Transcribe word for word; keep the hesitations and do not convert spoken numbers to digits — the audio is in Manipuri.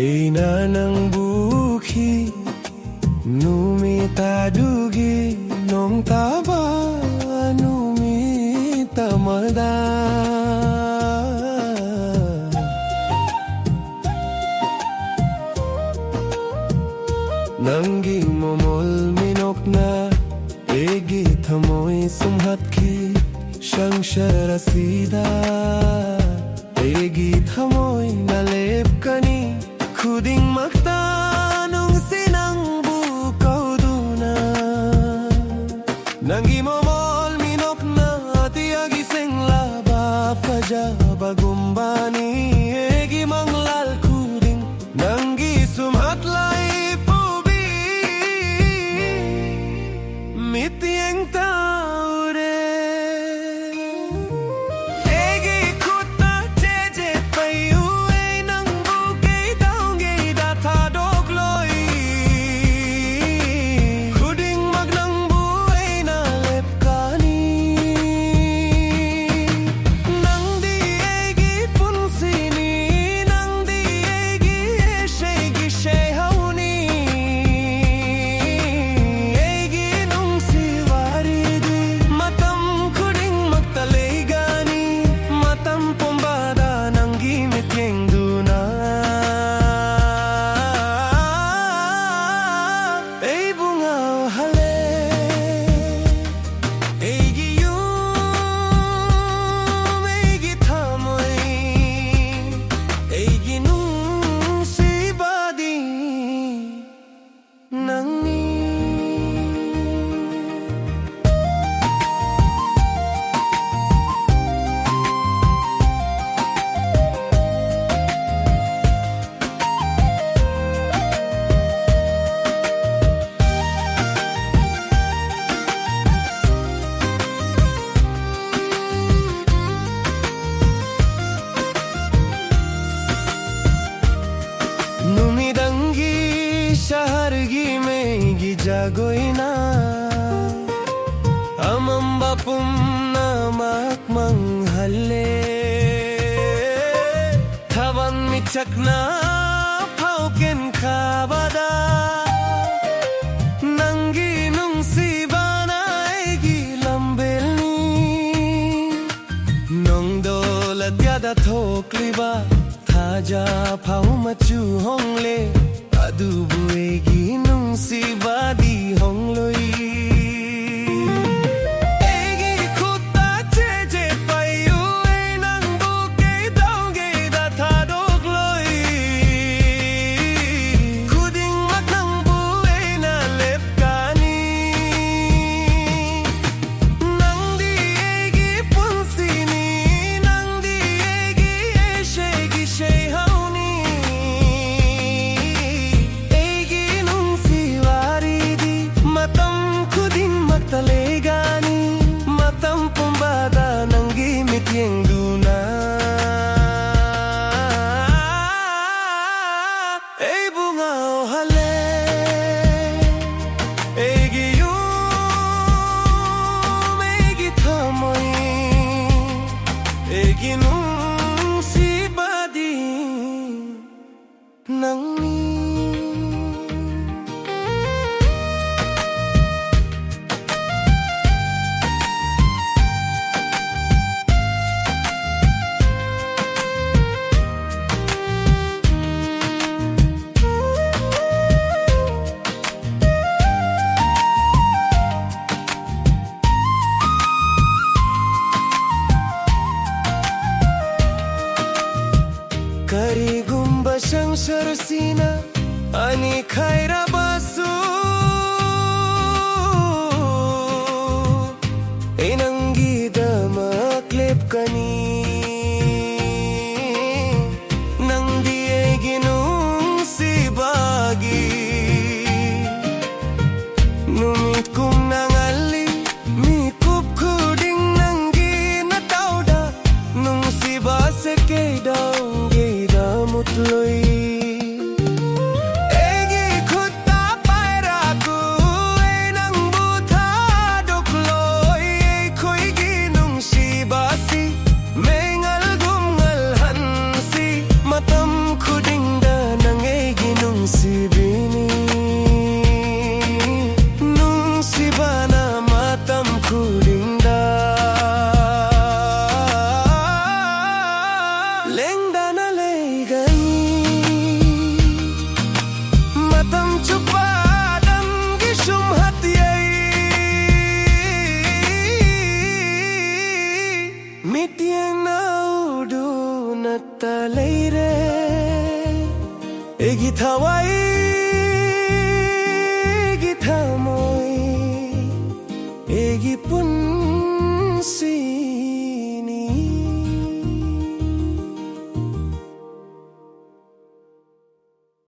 ꯑꯩꯅ ꯅꯪꯕꯨ ꯎꯈꯤ ꯅꯨꯃꯤꯠ ꯑꯗꯨꯒꯤ ꯅꯣꯡ ꯇꯥꯕ ꯅꯨꯃꯤꯠ ꯑꯃꯗ꯫ ꯅꯪꯒꯤ ꯃꯃꯣꯜ ꯃꯤꯅꯣꯛꯅ ꯑꯩꯒꯤ ꯊꯃꯣꯏ ꯁꯨꯝꯍꯠꯈꯤ꯫ ꯁꯪꯁꯥꯔ ꯑꯁꯤꯗ ꯑꯩꯒꯤ ꯊꯃꯣꯏꯅ ꯂꯦꯞꯀꯅꯤ ꯈꯨꯗꯤꯡꯃꯛꯇ ꯅꯨꯡꯁꯤ ꯅꯪꯕꯨ ꯀꯧꯗꯨꯅ꯫ ꯅꯪꯒꯤ ꯃꯃꯣꯜ ꯃꯤꯅꯣꯛꯅ ꯑꯇꯤꯌꯥꯒꯤ ꯁꯦꯡꯂꯕ ꯐꯖꯕꯒꯨꯝꯕꯅꯤ꯫ ꯑꯩꯒꯤ ꯃꯪꯂꯥꯜ ꯈꯨꯗꯤꯡ ꯅꯪꯒꯤ ꯁꯨꯝꯍꯠ ꯂꯩ ꯄꯨꯕꯤ ꯃꯤꯠꯌꯦꯡ ꯇꯧꯔꯦ꯫ ꯑꯩꯒꯤ ꯈꯨꯠꯇ ꯆꯦꯖꯦꯠ ꯄꯩꯌꯨ, ꯑꯩ ꯅꯪꯕꯨ ꯀꯩꯗꯧꯉꯩꯗ ꯊꯥꯗꯣꯛꯂꯣꯏ꯫ ꯈꯨꯗꯤꯡꯃꯛ ꯅꯪꯕꯨ ꯑꯩꯅ ꯂꯦꯞꯀꯅꯤ꯫ ꯅꯪꯗꯤ ꯑꯩꯒꯤ ꯄꯨꯟꯁꯤꯅꯤ, ꯅꯪꯗꯤ ꯑꯩꯒꯤ ꯏꯁꯩꯒꯤ ꯁꯩꯍꯧꯅꯤ꯫ ꯑꯩꯒꯤ ꯅꯨꯡꯁꯤ ꯋꯥꯔꯤꯗꯤ ꯃꯇꯝ ꯈꯨꯗꯤꯡꯃꯛꯇ ꯂꯩꯒꯅꯤ꯫ ꯃꯇꯝ ꯄꯨꯝꯕꯗ ꯅꯪꯒꯤ ꯃꯤꯠꯌꯦꯡꯗꯨꯅ ꯑꯩꯕꯨ ꯉꯥꯎꯍꯜꯂꯦ꯫ ꯑꯩꯒꯤ ꯌꯨꯝ, ꯑꯩꯒꯤ ꯊꯃꯣꯏ, ꯑꯩꯒꯤ ꯅꯨꯡꯁꯤꯕꯗꯤ ꯅꯪꯅꯤ꯫ ꯅꯨꯃꯤꯗꯥꯡꯒꯤ ꯁꯍꯔꯒꯤ ꯃꯩꯒꯤ ꯖꯒꯣꯏꯅ ꯑꯃꯝꯕ ꯄꯨꯝꯅꯃꯛ ꯃꯥꯡꯍꯜꯂꯦ꯫ ꯊꯥꯕꯜ ꯃꯤꯆꯥꯛꯅ ꯐꯥꯎ ꯃꯆꯨ ꯍꯣꯡꯂꯦ, ꯑꯗꯨꯕꯨ ꯑꯩꯒꯤ ꯅꯨꯡꯁꯤꯕꯗꯤ ꯍꯣꯡꯂꯣꯏ꯫ ꯑꯩꯒꯤ ꯈꯨꯠꯇ ꯆꯦꯖꯦꯠ ꯄꯥꯏꯌꯨ, ꯑꯩ ꯅꯪꯕꯨ ꯀꯩꯗꯧꯉꯩꯗ ꯊꯥꯗꯣꯛꯂꯣꯏ꯫ ꯈꯨꯗꯤꯡꯃꯛ ꯅꯪꯕꯨ ꯑꯩꯅ ꯂꯦꯞꯀꯅꯤ꯫ ꯅꯪꯗꯤ ꯑꯩꯒꯤ ꯄꯨꯟꯁꯤꯅꯤ, ꯅꯪꯗꯤ ꯑꯩꯒꯤ ꯏꯁꯩꯒꯤ ꯁꯩꯍꯧꯅꯤ꯫ ꯑꯩꯒꯤ ꯅꯨꯡꯁꯤ ꯋꯥꯔꯤꯗꯤ ꯃꯇꯝ ꯈꯨꯗꯤꯡꯃꯛꯇ ꯂꯩꯒꯅꯤ, ꯃꯇꯝ ꯄꯨꯝꯕꯗ ꯅꯪꯒꯤ ꯃꯤꯠꯌꯦꯡꯗꯨꯅ ꯑꯩꯕꯨ ꯉꯥꯎꯍꯜꯂꯦ꯫ ꯑꯩꯒꯤ ꯌꯨꯝ, ꯑꯩꯒꯤ ꯊꯃꯣꯏ, ꯑꯩꯒꯤ ꯅꯨꯡꯁꯤꯕꯗꯤ ꯅꯪꯅꯤ꯫ ꯀꯔꯤꯒꯨꯝꯕ ꯁꯪꯁꯥꯔꯁꯤꯅ ꯑꯅꯤ ꯈꯥꯏꯔꯕꯁꯨ, ꯑꯩ ꯅꯪꯒꯤꯗꯃꯛ ꯂꯦꯞꯀꯅꯤ꯫ ꯅꯪꯗꯤ ꯑꯩꯒꯤ ꯅꯨꯡꯁꯤꯕꯒꯤ ꯅꯨꯃꯤꯠ ꯀꯨꯝꯅ ꯉꯜꯂꯤ, ꯃꯤꯀꯨꯞ ꯈꯨꯗꯤꯡ ꯅꯪꯒꯤ ꯅꯇꯧꯗ ꯅꯨꯡꯁꯤꯕꯁꯦ ꯀꯩꯗꯧꯉꯩꯗ ꯃꯨꯠꯂꯣꯏ꯫ ꯑꯩꯒꯤ ꯈꯨꯠꯇ ꯄꯥꯏꯔꯛꯎ, ꯑꯩ ꯅꯪꯕꯨ ꯊꯥꯗꯣꯛꯂꯣꯏ꯫ ꯑꯩꯈꯣꯏꯒꯤ ꯅꯨꯡꯁꯤꯕꯁꯤ ꯃꯩꯉꯥꯜꯒꯨꯝ ꯉꯥꯜꯍꯟꯁꯤ, ꯃꯇꯝ ꯈꯨꯗꯤꯡꯗ ꯅꯪ ꯑꯩꯒꯤ ꯅꯨꯡꯁꯤꯕꯤꯅꯤ꯫ ꯅꯨꯡꯁꯤꯕꯅ ꯃꯇꯝ ꯈꯨꯗꯤꯡꯗ ꯂꯦꯡꯗꯅ ꯂꯩꯒꯅꯤ꯫ ꯑꯩꯒꯤ ꯊꯋꯥꯏꯒꯤ ꯊꯃꯣꯏ, ꯑꯩꯒꯤ ꯄꯨꯟꯁꯤ꯫